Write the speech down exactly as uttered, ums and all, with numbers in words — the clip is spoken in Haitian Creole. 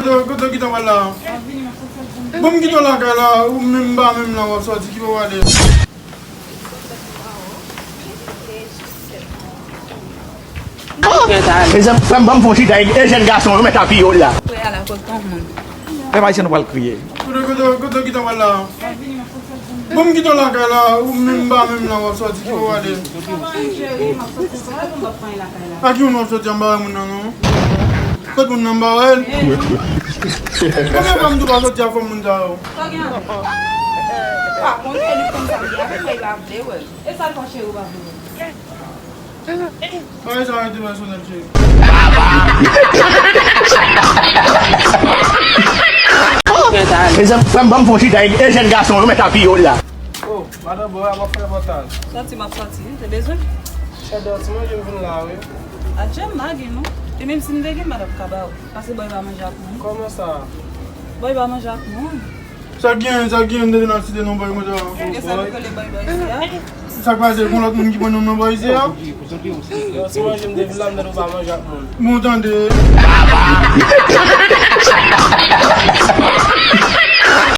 Kote, kote w gentan pral la? Bon, m kite w lakay la, ou menm m pa menm la, w ap sòti, ki bò w ale? Mezanmi, frè m, ban m fon chita, e, e jèn gason yo mèt apiye w la. Frè a la, kot yon moun. Pèp ayisyen nou pral kriye. Kote, kote, kote w gentan pral la? Bon, m kite w lakay la, ou menm m pa menm la, w ap sòti, ki bò w ale? Ak ki moun w ap sòti anba moun nan, non? Kot moun nan, m pa wè l. Konbyen fwa m di w pa sòti ak fanm moun sa yo? Pa konnen li konn sa m di avè l, men li pa vle wè. E sa l fè cheri w pa vle wè? Bagay sa yo te pèsonèl, cheri. Mezanmi, frè m, ban m fon chita, e, e jèn gason yo mèt apiye w la. Oh, madan bò a, m ap fè pòtaj. Sòti, m ap sòti, wi, te bezwen? Chèdè, ti manje m vin la, wi. A, jan m pa gen, non. E menm si m te gen, m pa t ap ka ba w. Pase bò, e pa manje ak moun. Kòman sa? Bò, e pa manje ak moun. Sa k genyen, sa k genyen, m tande n ap site non bòy konsa. E sa nou rele bòy bòy isi a? Sa k pase, gon lòt moun ki pran non nan bòy isi a? Yo, si manje m te vin la, m tande w pa manje ak moun. Bon, tande.